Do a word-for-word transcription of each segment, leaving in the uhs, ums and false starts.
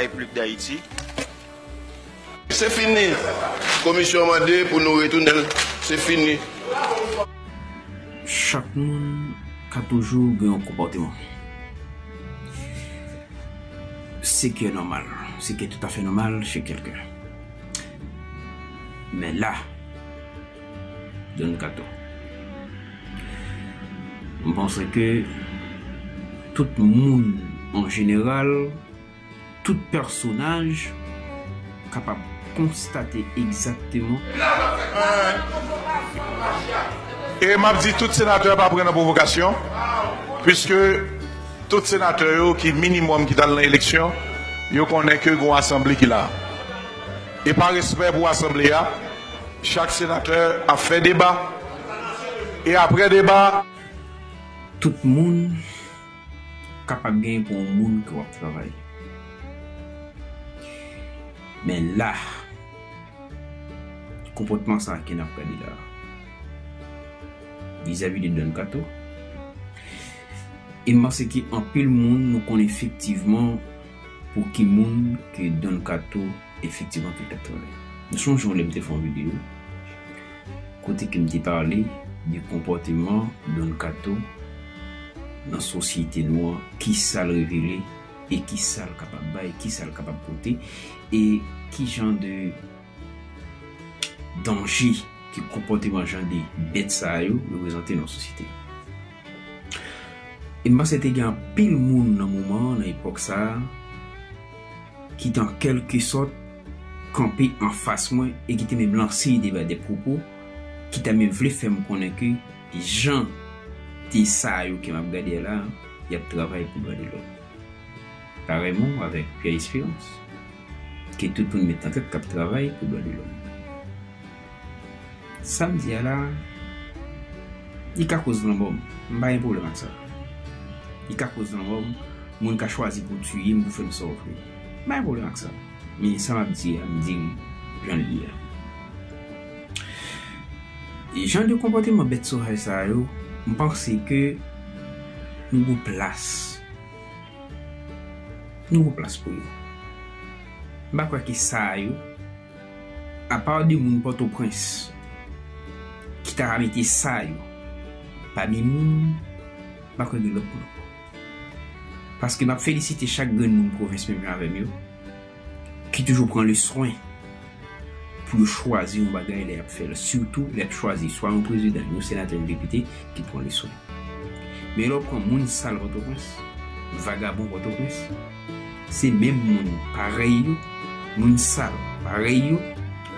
Repiblik Dayiti. Se fini. Komisyon mande pou nou retounen l. Se fini. Chak moun ka toujou gen yon konpòteman. Se ke nòmal. Se ke toutafè nòmal chez quelqu'un. Men la, Don Kato, m panse ke tout moun an jeneral, tout pèsonaj kapab konstate egzakteman. E m ap di tout senatè pa pran nan pwovokasyon, piske tout senatè yo ki minimòm ki t al nan eleksyon, yo konnen ke gon asanble ki la. E pa respè pou asanble a, chak senatè ap fè deba. E apre deba, tout moun kapab genyen pou yon moun ke w ap travay. Men la, konpòtman sa ke n ap gade la, vizavi de Don Kato, e m panse ke anpil moun nou konnen efektivman pou ki moun ke Don Kato efektivman te t ap travay. Nou sonje yon lè m te fè yon videyo kote ke m te pale de konpòteman Don Kato nan sosyete nou an, ki sa l revele e ki sa l kapab bay, ki sa l kapab pote, e ki jan de danje ke konpòteman jan de bèt sa yo reprezante nan sosyete. E m panse te gen anpil moun nan moman an, nan epòk sa a, ki te an kèlke sòt kanpe anfas mwen e ki te menm lanse deba de pwopo ki ta menm vle fè m konnen ke jan de sa yo ke m ap gade a la, y ap travay pou dwa de lòm. Parèyman avèk Pierre Espérance, ke tout moun met nan tèt k ap travay pou dwa de lòm. Sa m di a la, li ka koz lanmò m. M pa gen pwoblèm ak sa. Li ka koz lanmò m, moun ka chwazi pou tiye m, pou fè m sa w vle. M pa gen pwoblèm ak sa. Men sa m ap di a, m di l jan l ye a. E jan de konpòteman bèt sovaj sa yo, m panse ke nou gon plas. Nou gon plas pou yo. M pa kwè ke sa yo, apa de moun Pòtoprens ki ta ka mete sa yo pami moun, m pa kwè gen lòt moun ankò. Paske m ap felisite chak grenn moun pwovens menm jan avè m yo, ki toujou pran le swen pou yo chwazi yon bagay lè y ap fè l, sitou lè y ap chwazi swa yon prezidan, yon senatè, yon depite ki pran le swen. Men lè w pran moun sal Pòtoprens, vagabon Pòtoprens, se menm moun parèy yo, moun sal parèy yo,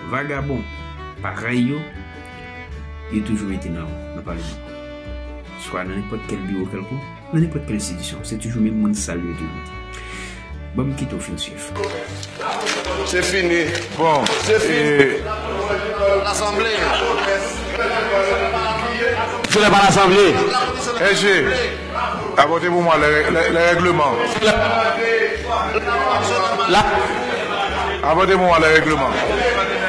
vagabon parèy yo, yo toujou rete nan, nan paleman. Swa nan nenpòt kèl biwo kèlkonk, nan nenpòt kèl enstitisyon, se toujou menm moun sal yo toujou rete. Ban m kite w fin swiv. Se fini. Bon, se fini. Lasanble. Fini pa lasanble. S G, apòte pou mwen lè, lè, lè règleman. La. Apòte pou mwen lè règleman.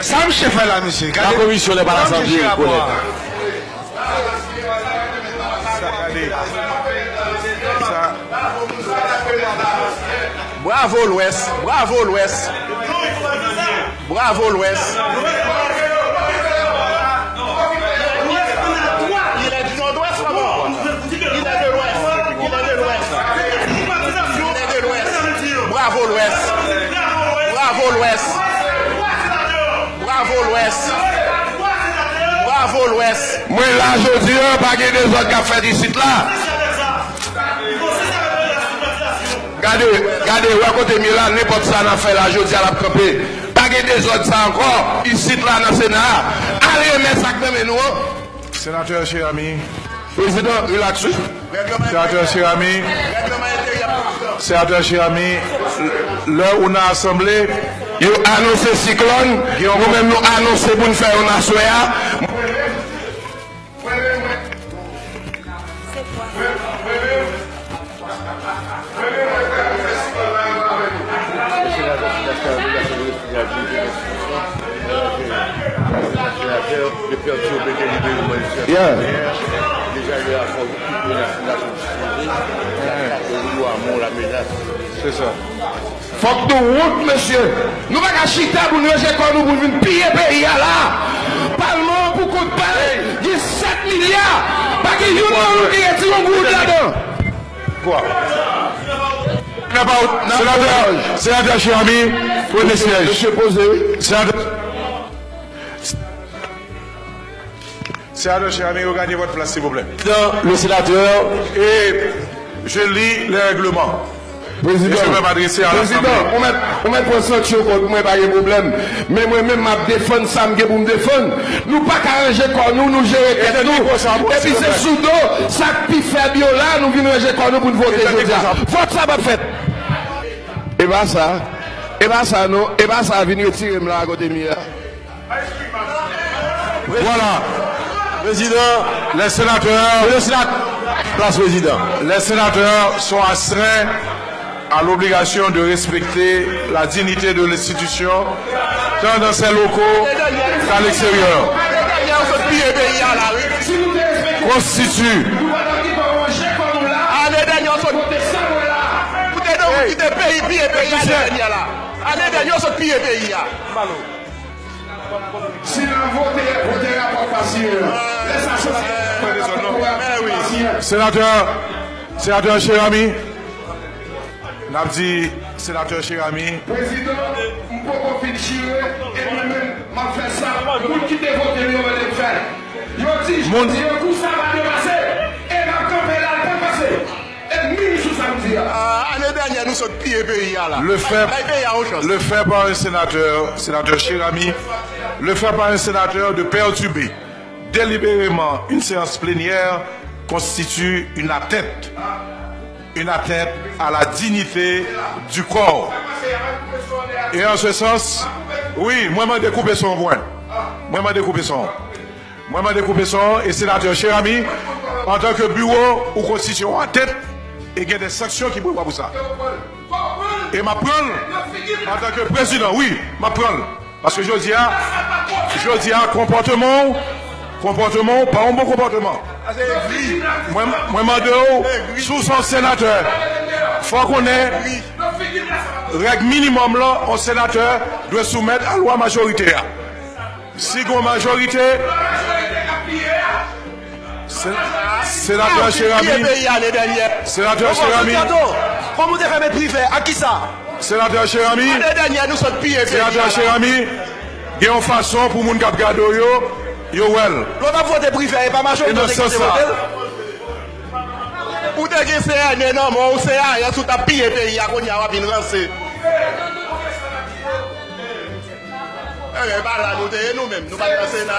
Sa misye fè la, mesye? Gade. La commission n'est pas l'Assemblée, kolèg. Sa, gade. Sa. Bravo Lwès, bravo Lwès. Bravo Lwès. Il est du Nord-Ouest, comment? Il est de l'Ouest. Il est de l'Ouest. Il est de l'Ouest. Bravo Lwès. Bravo Lwès. Bravo Lwès. Bravo Lwès. Mwen la jodi a, pa gen dezòd k ap fèt isit la. Gade, gade, wè kote m ye la, nenpòt sa n ap fè la jodi a, l ap kanpe. Pa gen dezòd sa ankò isit la nan Sena a. Al remèt sa k nan men nou an. Senatè Cheramy. Prezidan, relax wi. Senatè Cheramy. Senatè Cheramy, lè ou nan asanble, yo anonse siklòn, nou menm nou anonse pou n fè youn aswè a. Yeah. Se sa. Fòk nou wont, mesye. Nou pa ka chita pou n ranje kò nou pou n vin piye peyi a la. Palman an pou kont pa l, gen sèt milya. Pa gen youn nan nou ki retire yon goud ladan. Senatè, senatè Cheramy, premye syèj. Mesye poze, wi. Senatè, Senatè Cheramy, regagnez votre place, s'il vous plaît. Président, le sénateur. Et je lis les règlements. Prezidan, et je vais m'adresser à l'Assemblée. Prezidan, ou mèt, ou mèt pran sanksyon kont mwen, pa gen pwoblèm. Men mwen menm, m ap defann sa m gen pou m defann. Nou pa ka ranje kò nou, nou jere tèt nou. Epi se sou do sa k pi fèb yo la, nou vin ranje kò nou pou n vote jodi a. Vòt sa p ap fèt. E pa sa. E pa sa non. E pa sa vin retire m la kote m ye a. Voilà. Président, les sénateurs, le Sénat, place président. Les sénateurs sont astreints à l'obligation de respecter la dignité de l'institution, tant dans ses locaux qu'à l'extérieur. Konstiti. Ane dènye, w sot piye peyi a. Ane dènye, w sot piye peyi a. Si n a vote, vote rapò pa siyen an. Lè sa soti, rapò pa siyen an. Senatè, senatè Cheramy, n ap di senatè Cheramy. Prezidan, m poko fin chire, e mwen menm, m ap fè sa moun ki te vote m yo mande m fè. Yo di, jodi an, kou sa va depase, e m ap kanpe la, l p ap pase. Ennmi sou sa m di a. Ah, ane dènyè, nou sot piye peyi a la. Le fait, bay peyi a yon chans. Le fait par un sénateur, sénateur Cheramy, le fait par un sénateur de perturber délibérément une séance plénière constitue une atteinte, une atteinte à la dignité du corps. Et en ce sens, wi, mwen mande koupe son mwen. Mwen mande koupe son. Mwen mande koupe son e senatè Cheramy, antanke biwo, ou konstitye yon atèt e gen de sanksyon ki prevwa pou sa. E m ap pran l antanke prezidan, wi, m ap pran l. Paske jodi a, jodi a, konpòteman w, konpòteman w pa yon bon konpòteman. Mwen, mwen mande w, si w se yon senatè, fò w konnen règ minimòm lan, yon senatè dwe soumèt a lwa majorite a. Si gon majorite, se-, senatè Cheramy, senatè Cheramy, kòman w te fè met Privè? Ak kisa? Senatè Cheramy, ane dènyè, nou sot piye peyi a la. Senatè Cheramy, gen yon fason pou moun k ap gade w yo, yo wè l. Lè w t ap vote Privè, e pa majorite w te kite vote l? Ou te gen C N E nan men w, se ayans ou t ap piye peyi a, kounye a w ap vin ranse. Ebyen, e pa la nou te ye nou menm, nou pa t nan Sena.